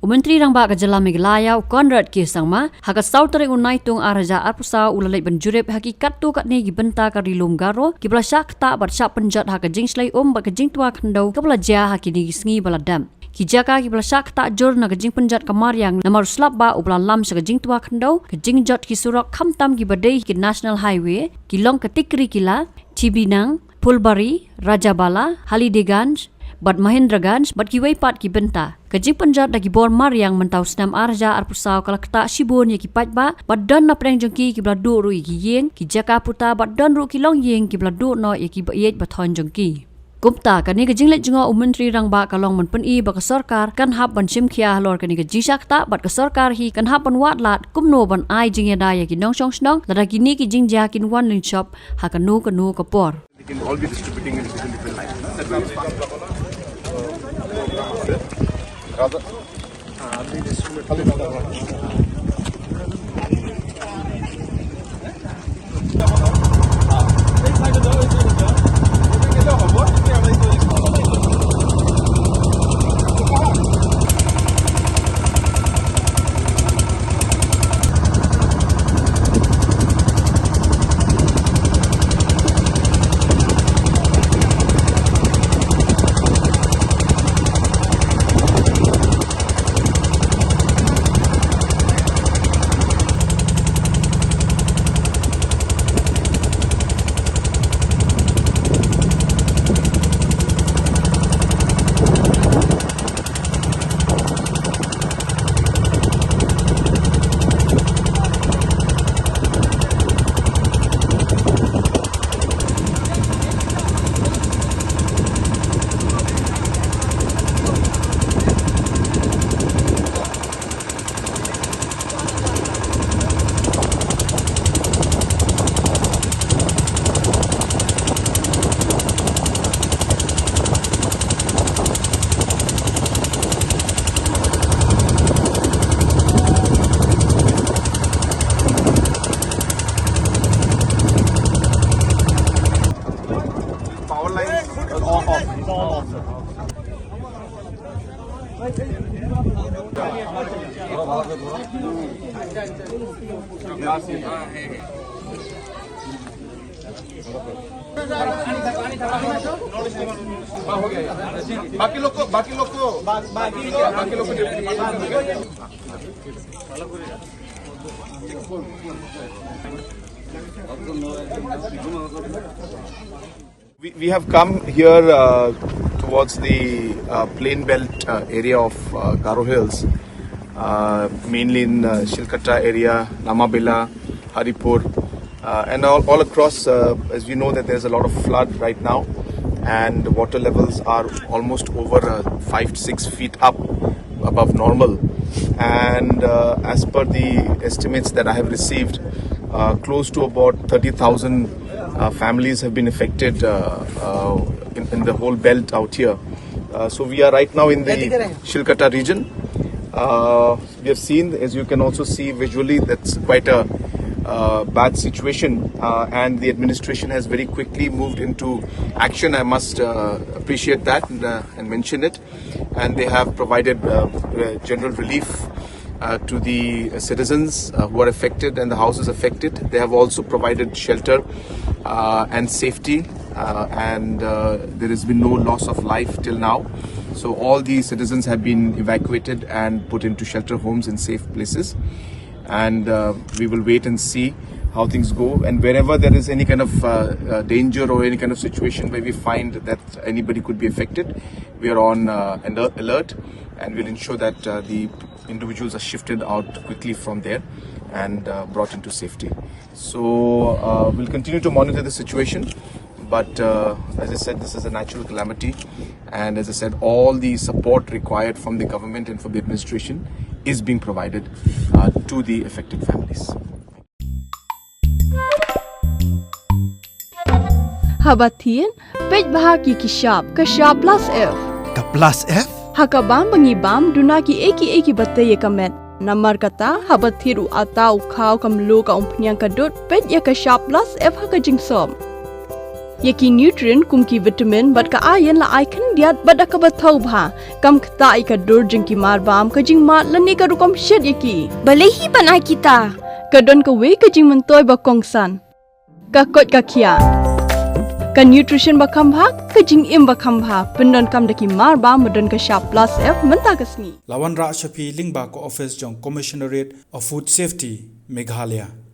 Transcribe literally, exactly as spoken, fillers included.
Myntri Rangbah ka Jylla Meghalaya u Conrad K Sangma, ha ka saw tarik u Naitung ar hajar arphew saw u la leit ban jurip ha ki katto katne ki bynta ka Ri Lum Garo, kiba la shah ktah bad shah pynjot ha ka jingshlei um bad ka jingtwa khyndew kaba la jia ha kine ki sngi ba la dep. Ki jaka kiba la shah ktah jur na ka jingpynjot ka mariang namar u slap bah uba la lam sha ka jingtwa khyndew, ka jingjot ki surok khamtam kiba dei ki National Highway, ki long ka Tikrikilla, Chibinang, Phulbari, Rajabala, Halidiganj, bad Mahendraganj, bad kiwei pat ki bynta. Ka jingpynjot da ki bor mariang mynta u snem ar hajar arphew saw ka la ktah shibun ïa ki paidbah, bad don na pdeng jong ki kiba la duh ruh ïa ki ïing, ki jaka puta, bad don ruh ki longïing kiba la duh noh ïa ki ba ïeit ba thoiñ jong ki. Kumta, kane ka jingleit jngoh u Myntri Rangbah ka long ban pyni ba ka sorkar kan hap ban shim khia halor kane ka jingshah ktah bad ka sorkar hi kan hap ban wad lad kumno ban ai jingïada ïa ki nongshong shnong lada kine ki jingjia kin wan lynshop ha kano kano ka por. They can all be distributing in different, different lines. That way it's fine. Power lines are all off. बाकी लोग को, बाकी लोग को, बाकी लोग को We, we have come here uh, towards the uh, plain belt uh, area of uh, Garo Hills, uh, mainly in uh, Shilkata area, Namabela, Haripur, uh, and all, all across. Uh, as we know that there's a lot of flood right now, and the water levels are almost over uh, five to six feet up above normal. And uh, as per the estimates that I have received, uh, close to about thirty thousand uh, families have been affected uh, uh, in, in the whole belt out here. Uh, so we are right now in the Shilkata region. Uh, we have seen, as you can also see visually, that's quite a uh, bad situation, uh, and the administration has very quickly moved into action. I must uh, appreciate that and, uh, and mention it. And they have provided uh, uh, general relief uh, to the citizens uh, who are affected and the houses affected. They have also provided shelter uh, and safety, uh, and uh, there has been no loss of life till now. So all the citizens have been evacuated and put into shelter homes in safe places. And uh, we will wait and see how things go. And wherever there is any kind of uh, uh, danger or any kind of situation where we find that anybody could be affected, we are on uh, alert, alert, and we'll ensure that uh, the individuals are shifted out quickly from there and uh, brought into safety. So uh, we'll continue to monitor the situation. But uh, as I said, this is a natural calamity. And as I said, all the support required from the government and from the administration is being provided uh, to the affected families. Haba thied, peit bha ki ki shap, ka shap plus F. Ka plus F? Ha ka bam ba ngi bam, duna ki ei ki ei kiba tei ïa ka met. Namar kata, haba thied u atta, u khaw, ka mluh, ka umphniang, ka dud, peit ïa ka shap plus F ha ka jingsop. Ïa ki nutrient kum ki vitamin bad ka iron la ai khyndiat bad da kaba thaw bha. Kam ktah ïa ka dur jong ki marbam, ka jingmad lane ka rukom shet ïa ki. Balei hi ban ai kita? Ka don kawei ka jingmyntoi ba kongsan. Ka koit ka khiah. Ka nutrition ba kham bha, ka jingim ba kham bha. Pyndonkam da ki marbam ba don ka shap plus F mynta ka sngi. La wanrah sha phi lyngba ka office jong Commissionerate of Food Safety, Meghalaya.